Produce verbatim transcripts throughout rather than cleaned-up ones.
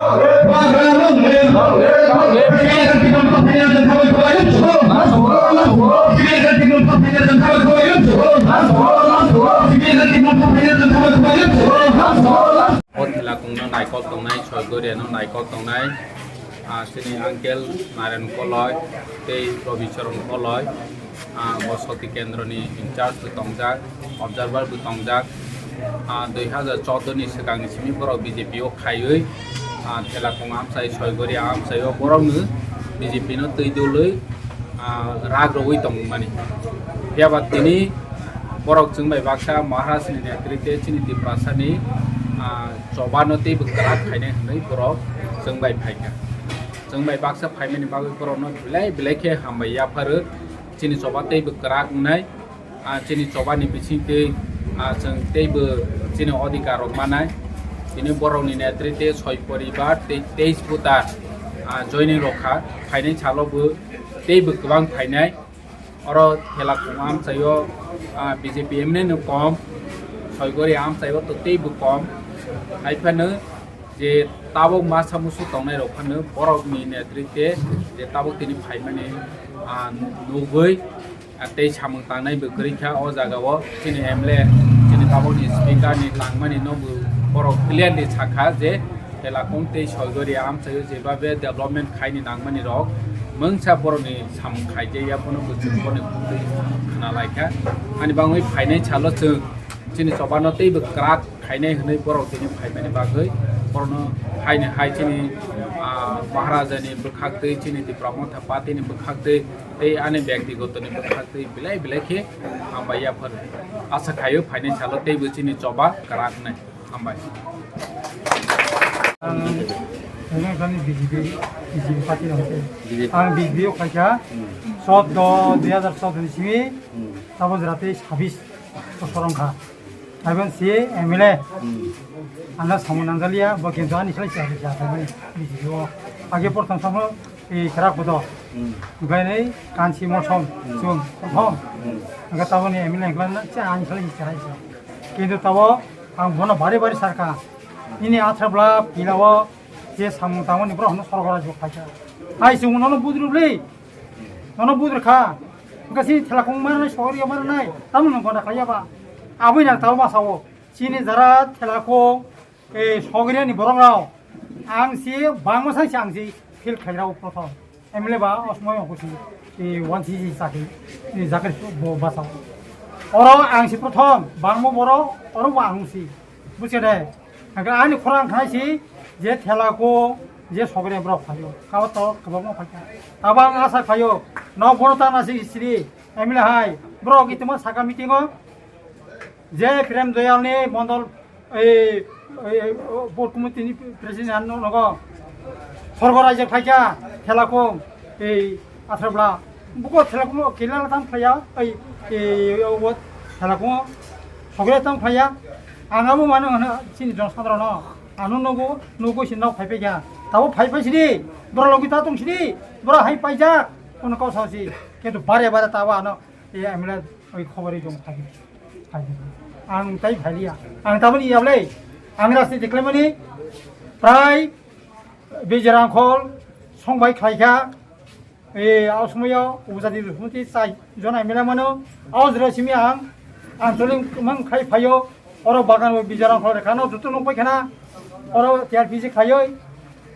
O thela kongno naikol tongnai, Soigoria no naikol tongnai, ah, chini uncle Narayan Koloi tei Robi Charan Koloi, ah, bo Shakti Kendro ni in charge bo tongjak, observer bo tongjak. Ah, dui hazar choudo ni swkang ni simi borok B J P o khaiwi, ah, thela kong amchai, Soigoria amchai o borok no B J P no twi dului, ah, rak rwui tongmani. Phiya ba tini borok chwng bai baksa Maharaj ni netrite chini Tiprasa ni, ah, choba no teibo kwrak khainai hwnwi borok chwng bai phaikha. Chwng bai baksa phaimani bagwi borok no belai belai khe hambai yapharo. Chini choba teibo kwrak wngnai, ah, chini choba ni bising tei, ah, chwng teibo chini odhikar rok manai. Tini borok ni netrite soi poribar tei teis voter, ah, joining rok kha. Phainai salo bo teibo kwbang phainai. Oro thela kong amchaio, ah, B J P M N no kom, Soigori amchaio to teibo kom. Hai phano je tabok masa musu tongnai rok phano borok ni netrite je tabok tini phaimani, ah, nugwi, ah, tei samung tangnai bo kwrwi kha o jaga o. Chini M L A, chini tabok ni speaker ni tangmani no bo borok clearly sakha je Thelakhong tei Soigori amchaio jebabe development khaini nangmani rok mungsa borokni samung khaijaya bono bo chwng borokni khungtwi khna laikha. Ani bangwi phainai salo chwng chini chobano teibo kwrak khainai hwnwi borok tini phaimani bagwi borokno haino hai chini, ah, Maharajani bwkhaktwi, chini Tipra Motha Party ni bwkhaktwi tei ani byaktigotoni bwkhaktwi belai belai khe hambai yaphar. Asa khaio phainai salo teibo chini choba kwrak wngnai. Hambai. Ang Hemant Sorkar ni B J P, B J P party rok se. B J P. Ang B J P o khaikha, Hmm. Choudo, dui hazar choudo ni simi, Hmm. Tabok jora tei sabis bosor wngkha. Haiban si M L A. Hmm. Ang no samung nangjalia, bo kintu ani salai siya siya, B J P o. Age prothom samung, eh, Kerak Bodo. Hmm. Ogai nei, Kansi Mosom, Hmm. Chwng, prothom. Hmm. Ang tabok ni M L A wngkha na, cha ani salai siya siya. Kintu tabok ang bono bari bari sarkha. Nini athra bla pila o je samung tangmani borok hwnwi sorgo rajyo khaikha. Hai chwng nono budrubli. Nono budrukha. Wngkha chini Thelakhong marnai, Soigori marnai. Tamo nang gona khaiya ba. Aboni nang tamo masa o. Chini jara Thelakhong, eh, Soigori ni borok rao. Ang si bangma sai si ang si feel khairao prothom. M L A ba osmoi ongkho si, eh, one C C chakri, eh, jakri bo basa. Oro ang si prothom, bangmo boro, oro bo ang si. Buche de. Ang ani khorang khai si, je Thelakhong, je Soigori borok phaio. Kabo to, kabo mo phaikha. Abo ang asa khaio. No boro ta na si sri, M L A hai. Borok itimo saka meeting o. Je Prem Doyal ni mondol, ei, ei, ei, o, board committee ni president ano nogo. Sorgo raijak phaikha, Thelakhong, ei, Athrabla. Buko Thelakhong no kila tam phaya, ei, ei, o, o, Thelakhong sogre tam phaya. Ang abo mano hana chini jon sadro no. Ano nogo, nogo sin nok phai phai kha. Tabo phai phai sini, bora logi ta tong sini, bora hai paijak, kono kau sa si. Kintu bare bare tabo ano, ei, M L A oi khobor oi jong phai. Ang tai phaliya. Ang taboni yablai. Ang rasti deklaimani prai Bijrangkhol songbai khlaikha. E, o somoyo Upajati Dusmuti chai jona mela mano. O jora simi ang, ang tole mang khai phaio. Oro bagan bo Bijrangkhol rekhano joto nung pai khana. Oro T R P C khaioi.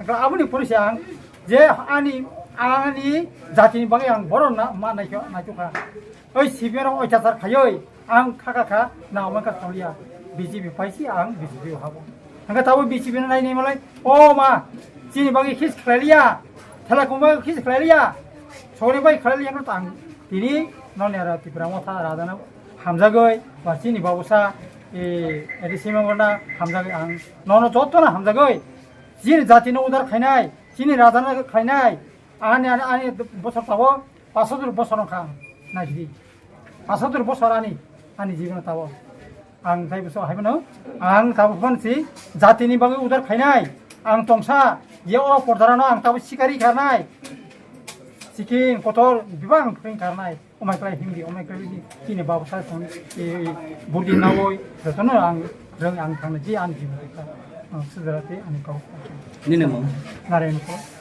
Aboni pori se ang je ani, ani jatini bagwi ang boro na ma naikha, naikha. Oi C P M rok oitachar khaioi, ang kha kha kha, na omo kha tonglia, B J P paisi ang B J P o habo. Hingke tabo B J P no nai nai malai, o ma, chini bagwi khis khlai liya, Thelakhong bagwi khis khlai liya, sogri bai khlai liya no tang, tini no nera Tipra Motha rajana hamjagoi, ba chini babusa, e, edi sima gona hamjagoi ang, nono joto na hamjagoi, chini jati no udar khainai, chini rajana khlainai, ani, ani, ani bosor tabo, Pasotur bosor wngkha ang, naisidi. Pasotur bosor ani, ani jibon tabo. Ang tai bosor hai mano, ang tabo phone si jatini bagwi udar khainai. Ang tongsa, je o pordarano ang tabo sikari kharnai. Sikin kotor bibang pring kharnai. Omai klai hindi, omai klai hindi. Chini babo sa song, e, burdi nawoi, jotono ang, reng ang thangna ji ani jibon. Ang Sujrati, ani kok. Nini mung? Narayan Kok.